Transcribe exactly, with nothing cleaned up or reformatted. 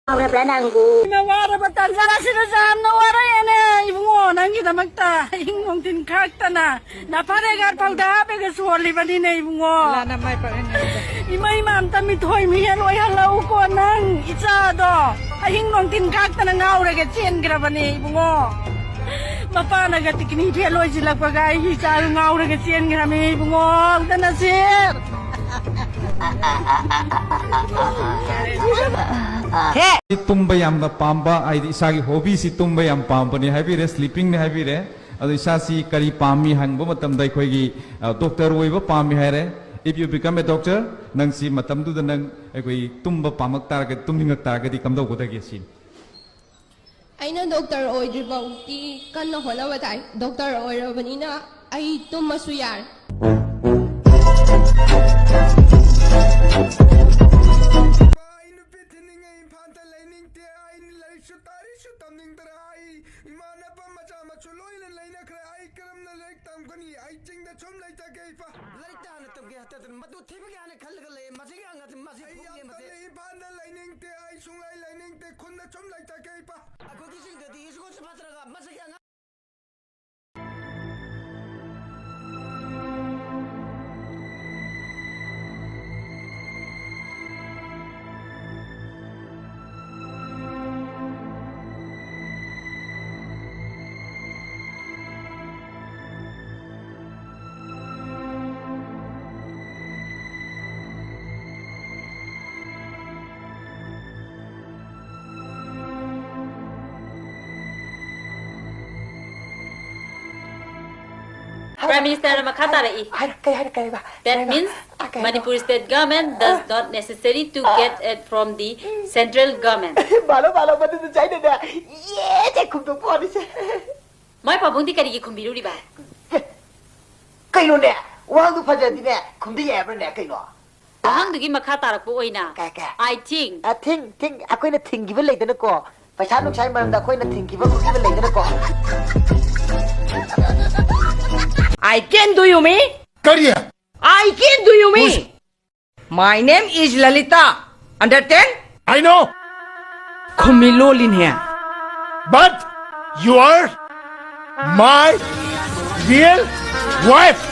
ꯍꯧꯔꯕ꯭ꯔꯥ ꯅꯪꯕꯨ? ꯅ ꯋꯥꯔꯕ ꯇꯥꯟꯖꯥ ꯑꯁꯤꯗ ꯌꯥꯝꯅ ꯋꯥꯔꯛꯑꯦꯅꯦ ꯏꯕꯨꯡꯉꯣ, ꯅꯪꯒꯤꯗꯃꯛꯇ ꯑꯍꯤꯡ ꯅꯨꯡꯊꯤꯟ ꯈꯥꯛꯇꯅ ꯅꯐꯥꯔꯦꯒꯥꯔ ꯐꯥꯎꯗ ꯍꯥꯞꯄꯒ ꯁꯣꯜꯂꯤꯕꯅꯤꯅꯦ ꯏꯕꯨꯡꯉꯣ꯫ ꯑꯜꯂꯥꯅ ꯃꯥꯏ ꯄꯥꯛꯍꯟꯒꯅꯤꯗ꯫ ꯏꯃꯩ ꯃꯥꯝꯇ ꯃꯤꯊꯣꯏ ꯃꯤꯍꯦꯜ ꯑꯣꯏꯍꯜꯂꯛꯎꯀꯣ ꯅꯪ ꯏꯆꯥꯗꯣ꯫ ꯑꯍꯤꯡ ꯅꯨꯡꯊꯤꯟ ꯈꯥꯛꯇꯅ ꯉꯥꯎꯔꯒ ꯆꯦꯟꯈ꯭ꯔꯕꯅꯦ ꯏꯕꯨꯡꯉꯣ꯫ ꯃꯄꯥꯅꯒ ꯇꯤꯀꯤꯅꯤ ꯐꯦꯜ ꯑꯣꯏꯁꯤꯜꯂꯛꯄꯒ ꯑꯩꯒꯤ ꯏꯆꯥꯗꯨ ꯉꯥꯎꯔꯒ ꯆꯦꯟꯈ꯭ꯔꯕꯅꯦ ꯏꯕꯨꯡꯉꯣ꯫ ꯑꯝꯇ ꯅꯁꯤꯔ꯫ ꯍꯦ! ꯇꯨꯝꯕ ꯌꯥꯝꯅ ꯄꯥꯝꯕ, ꯍꯥꯏꯗꯤ ꯏꯁꯥꯒꯤ ꯍꯣꯕꯤꯁꯤ ꯇꯨꯝꯕ ꯌꯥꯝ ꯄꯥꯝꯕꯅꯤ ꯍꯥꯏꯕꯤꯔꯦ, ꯁ꯭ꯂꯤꯄꯤꯡꯅꯤ ꯍꯥꯏꯕꯤꯔꯦ꯫ ꯑꯗꯣ ꯏꯁꯥꯁꯤ ꯀꯔꯤ ꯄꯥꯝꯃꯤ ꯍꯪꯕ ꯃꯇꯝꯗ ꯑꯩꯈꯣꯏꯒꯤ, ꯑ, ꯗꯣꯛꯇꯔ ꯑꯣꯏꯕ ꯄꯥꯝꯃꯤ ꯍꯥꯏꯔꯦ꯫ If you become a doctor, ꯅꯪꯁꯤ ꯃꯇꯝꯗꯨꯗ ꯅꯪ ꯑꯩꯈꯣꯏ ꯇꯨꯝꯕ ꯄꯥꯝꯃꯛ ꯇꯥꯔꯒꯗꯤ, ꯇꯨꯝꯅꯤꯡꯉꯛ ꯇꯥꯔꯒꯗꯤ ꯀꯝꯗꯧꯒꯗꯒꯦ ꯁꯤꯅꯤ꯫ ꯑꯩꯅ ꯗꯣꯛꯇꯔ ꯑꯣꯏꯗ꯭ꯔꯤꯐꯥꯎꯗꯤ ꯀꯟꯅ ꯍꯣꯠꯅꯕ ꯇꯥꯏ꯫ ꯗꯣꯛꯇꯔ ꯑꯣꯏꯔꯕꯅꯤꯅ ꯑꯩ ꯇꯨꯝꯃꯁꯨ ꯌꯥꯔꯦ꯫ ꯑꯩ ꯅꯨꯄꯤ ꯊꯤꯅꯤꯡꯉꯦ, ꯏꯝꯐꯥꯜꯗ ꯂꯩꯅꯤꯡꯗꯦ, ꯑꯩ ꯂꯥꯏꯔꯤꯛꯁꯨ ꯇꯥꯔꯤꯛꯁꯨ ꯇꯝꯅꯤꯡꯗ꯭ꯔꯦ, ꯑꯩ ꯏꯃꯥꯟꯅꯕ ꯃꯆꯥ ꯃꯁꯨ ꯂꯣꯏꯅ ꯂꯩꯅꯈ꯭ꯔꯦ, ꯑꯩ ꯀꯔꯝꯅ ꯂꯥꯏꯔꯤꯛ ꯇꯝꯒꯅꯤ? ꯑꯩ ꯆꯤꯡꯗ ꯁꯨꯝ ꯂꯩꯇꯒꯦ, ꯏꯄꯥ꯫ ꯂꯥꯏꯔꯤꯛ ꯇꯥꯅ ꯇꯝꯒꯦ ꯍꯥꯏꯇꯥꯗꯅ ꯃꯗꯨ ꯊꯤꯕꯒꯤ ꯍꯥꯟꯅ ꯈꯜꯂꯒ ꯂꯩ꯫ ꯃꯁꯤꯒꯤ ꯑꯉꯥꯡꯁꯤ, ꯃꯁꯤ ꯑꯩ ꯐꯨꯒꯦ, ꯌꯥꯝ ꯃꯁꯤ꯫ ꯇꯜꯂꯦ, ꯏꯝꯐꯥꯜꯗ ꯂꯩꯅꯤꯡꯗꯦ, ꯑꯩ ꯁꯨꯡꯂꯩ ꯂꯩꯅꯤꯡꯗꯦ, ꯈꯨꯟꯗ ꯁꯨꯝ ꯂꯩꯇꯒꯦ, ꯏꯄꯥ꯫ ꯑꯩꯈꯣꯏꯒꯤ ꯆꯤꯡꯗꯗꯤ ꯁ꯭ꯀꯨꯜꯁꯨ ꯐꯠꯇ꯭ꯔꯒ ꯃꯁꯤꯒꯤ ꯑꯉꯥꯡ Prime Ministerꯅ ꯃꯈꯥ ꯇꯥꯔꯛꯏ꯫ ꯍꯥꯏꯔꯣ, ꯀꯩ ꯍꯥꯏꯔꯣ, ꯀꯩ ꯍꯥꯏꯕ? That means ꯑ, ꯀꯩ ꯍꯥꯏꯅꯣ? Manipur state government does not necessary to get it from the central government. ꯃꯥꯂꯣ, ꯃꯥꯂꯣ, ꯃꯗꯨꯗ ꯆꯥꯏꯅꯅꯦ꯫ ꯌꯦ, ꯆꯦ ꯈꯨꯝꯗꯣꯛꯄ ꯋꯥꯅꯤꯁꯦ꯫ ꯃꯥꯏ ꯄꯥꯕꯨꯡꯗꯤ ꯀꯔꯤꯒꯤ ꯈꯨꯝꯕꯤꯔꯨꯔꯤꯕ? ꯀꯩꯅꯣꯅꯦ? ꯋꯥꯍꯪꯗꯨ ꯐꯖꯗꯤꯅꯦ, ꯈꯨꯝꯕꯤ ꯌꯥꯏ ꯍꯥꯏꯕ꯭ꯔꯅꯦ, ꯀꯩꯅꯣ? ꯋꯥꯍꯪꯗꯨꯒꯤ ꯃꯈꯥ ꯇꯥꯔꯛꯄ ꯑꯣꯏꯅ, ꯀꯩ, ꯀꯩ? I think ꯑ, ꯊꯤꯡ, ꯊꯤꯡ, ꯑꯩꯈꯣꯏꯅ ꯊꯤꯡꯈꯤꯕ ꯂꯩꯗꯅꯀꯣ, ꯄꯩꯁꯥ ꯅꯨꯡꯁꯥꯒꯤ ꯃꯔꯝꯗ ꯑꯩꯈꯣꯏꯅ ꯊꯤꯡꯈꯤꯕ ꯈꯣꯠꯈꯤꯕ ꯂꯩꯗꯅꯀꯣ꯫ I can do you mean? ꯀꯔꯤ? I can do you mean? Who's My name is Lalita. Understand? I know. ꯈꯨꯝꯃꯤ ꯂꯣꯜꯂꯤꯅꯦ꯫ But you are my real wife.